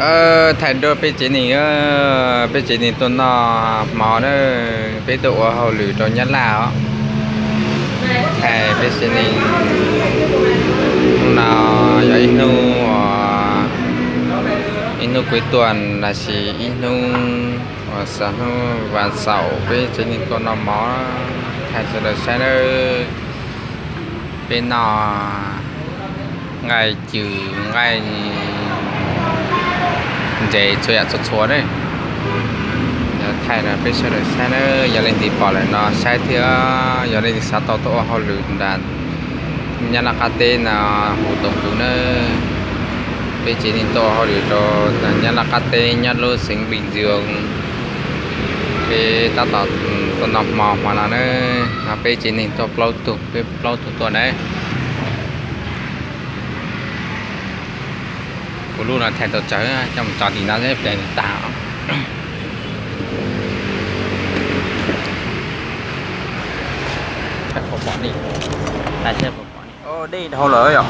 Thaij dua peb tsev neeg, peb tsev neeg tuaj noj hmo na, peb tuaj ua hauj lwm rau Nyab Laj os. Thaij peb tsev neeg, hnub no yog ib hnub, ib hnub kuv tuaj los sis ib hnub uas xaus hnub vas xaum peb tsev neeg tuaj noj mov, thaij sawv daws saib nawb. Peb noj nqaij cws, nqaij ntses, txhua yam txhua txhua ne. Thaij rau peb sawv daws saib nawb, yog leej twg pom lawm no saib thiab, yog leej twg xav tau tuaj ua hauj lwm nram Nyab Laj qab teb no hu tau kuv nawb. Peb tsev neeg tuaj ua hauj lwm rau Nyab Laj qab teb nyob lub xeev Bình Dương. Peb tab tom tuaj noj hmo hmo no na, no peb tsev neeg tuaj plaub tug, peb plaub tug tuaj na. Kuv lub no thaij tau tsawv, coj mus tso tim no seb pom tag. Dej dhau lawm yom.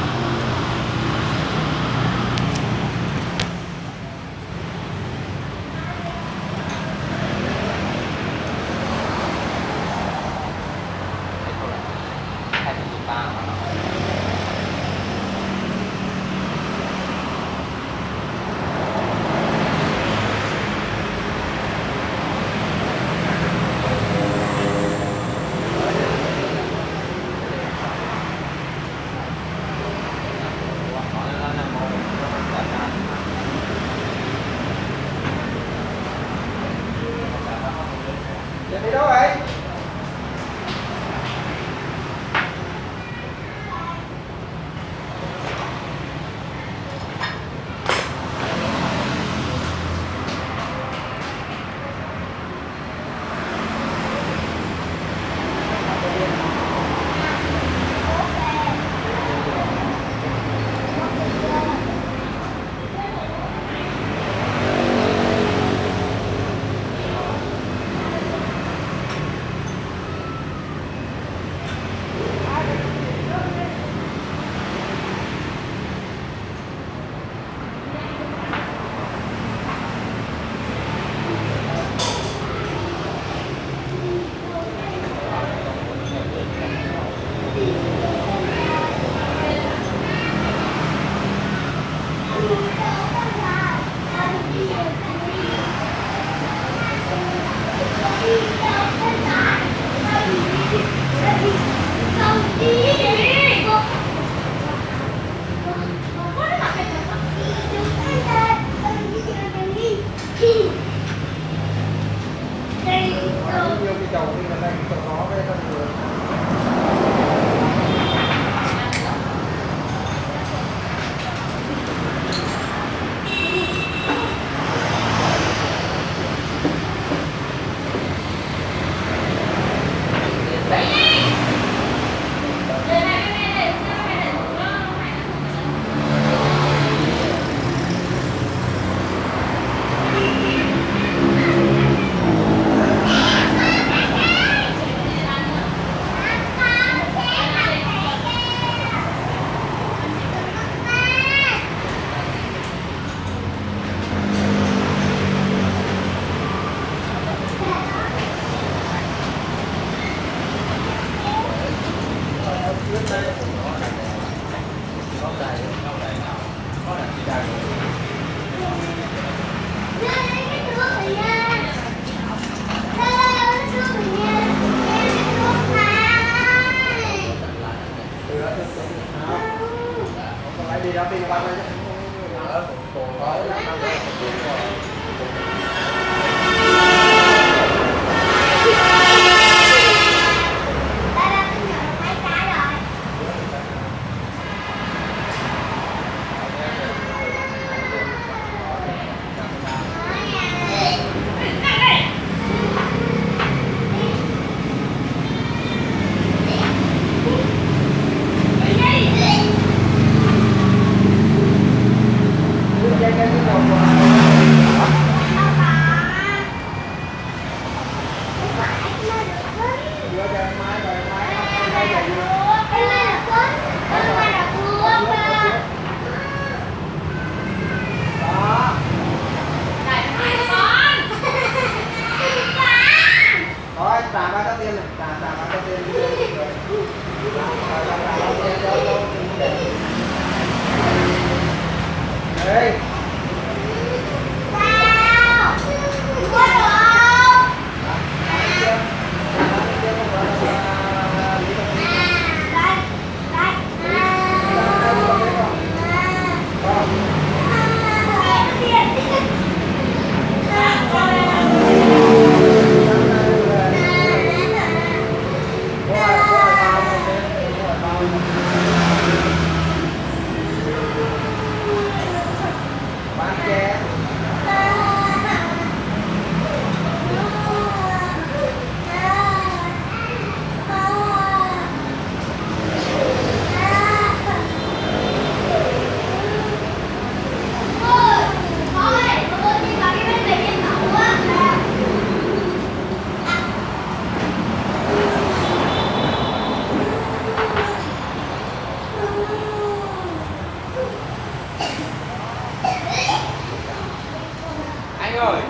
Anh ơi,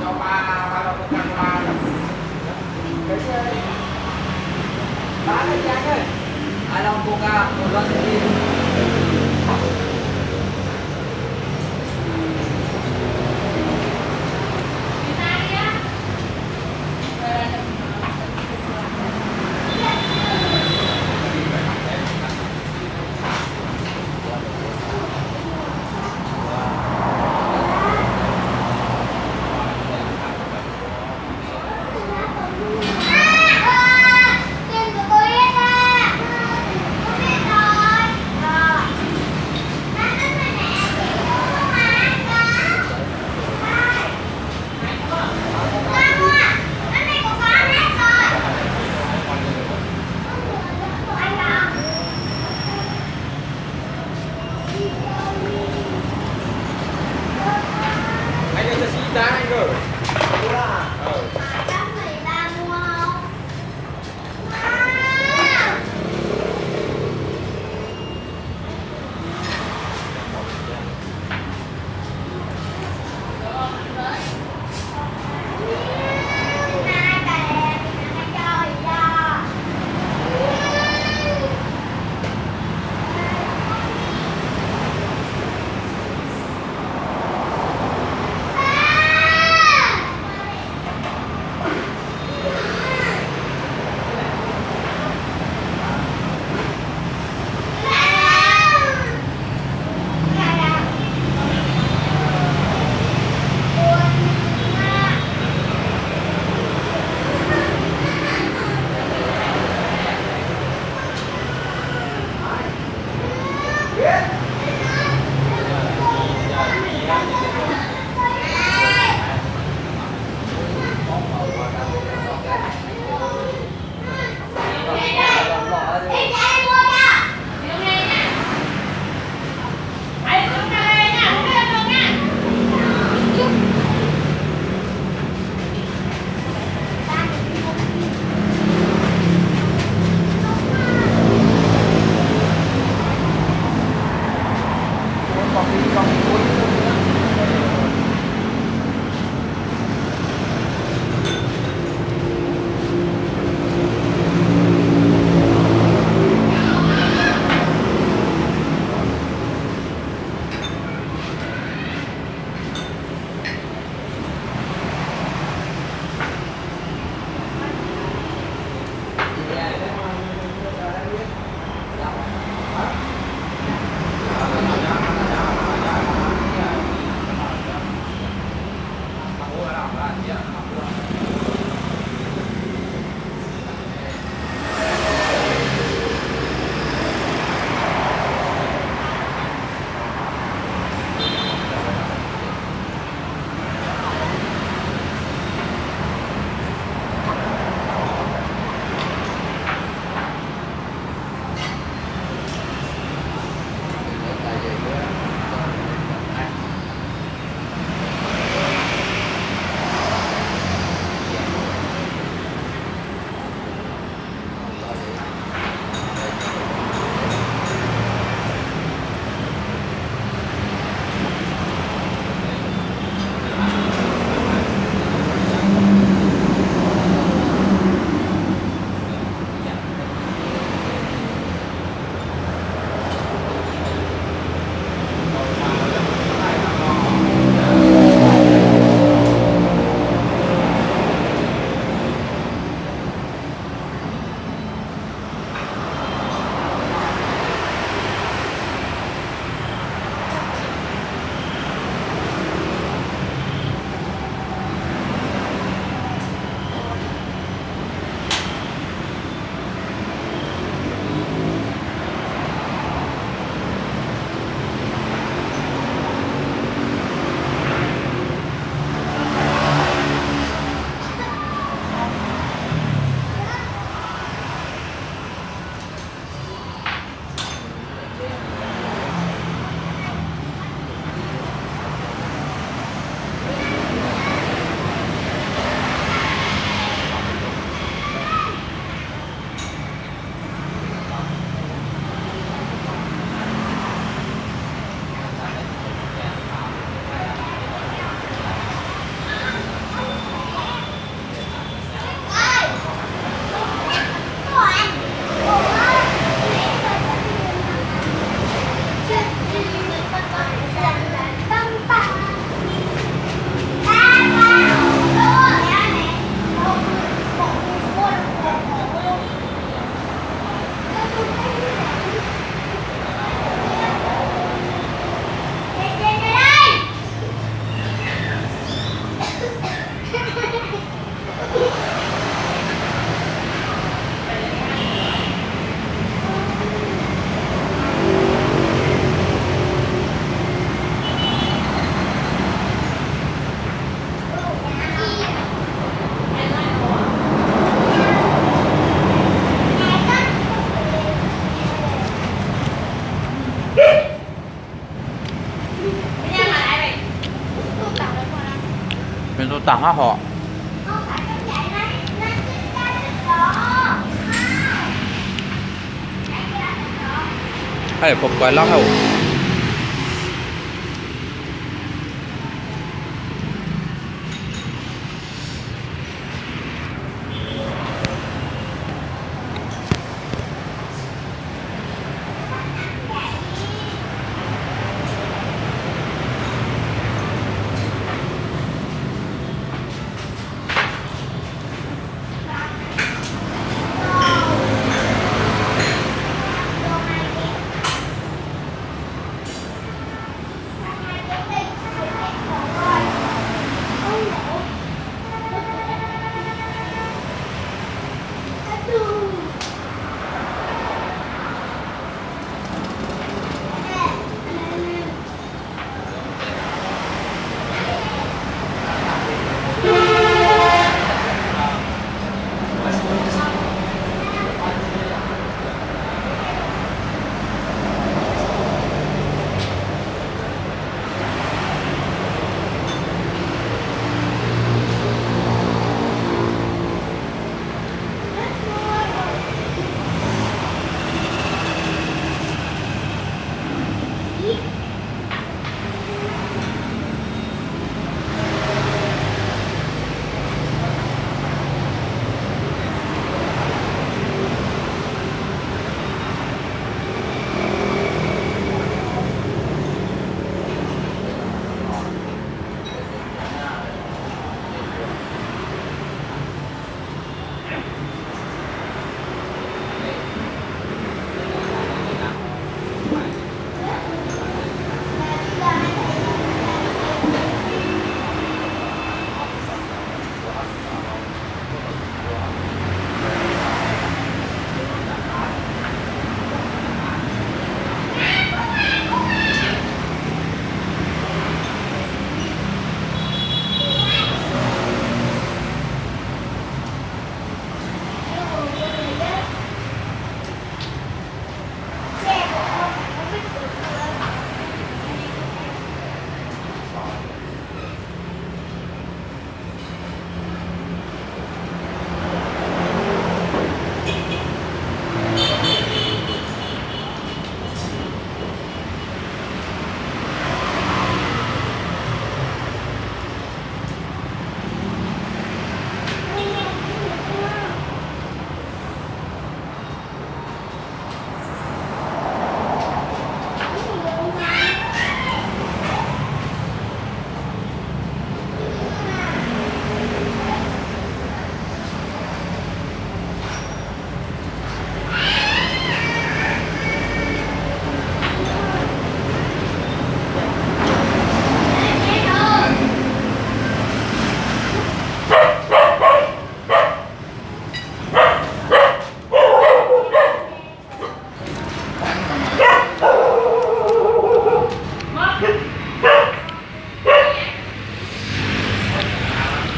cho ba ba lon coca cola. Ba lon gì anh ơi? Ba lon coca, một lon gì? Nws tus tag hab hom. Hab pom koj lab hab.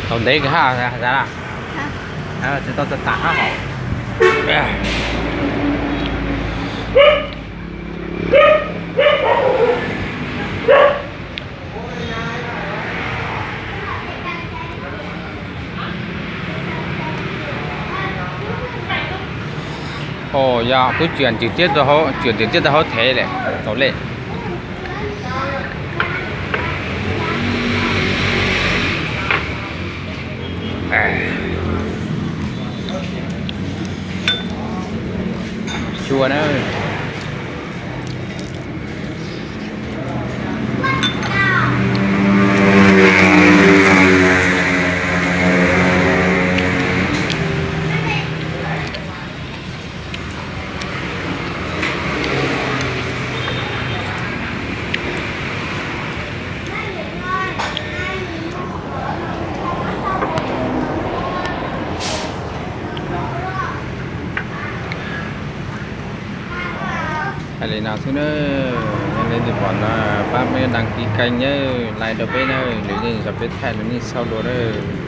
Tau ntev kawg hab, tsis tau tas tas hab hos. Os, yog kuv cuam ntws tiab, cuam ntws tiab rau hauv thev lawm tau le. Xyuas na. Hais li no xwb nawb, yog leej twg pom no pab peb đăng ký kênh nawb, like rau peb nawb, lwm zaus peb thaij lwm zaus sau dua nawb.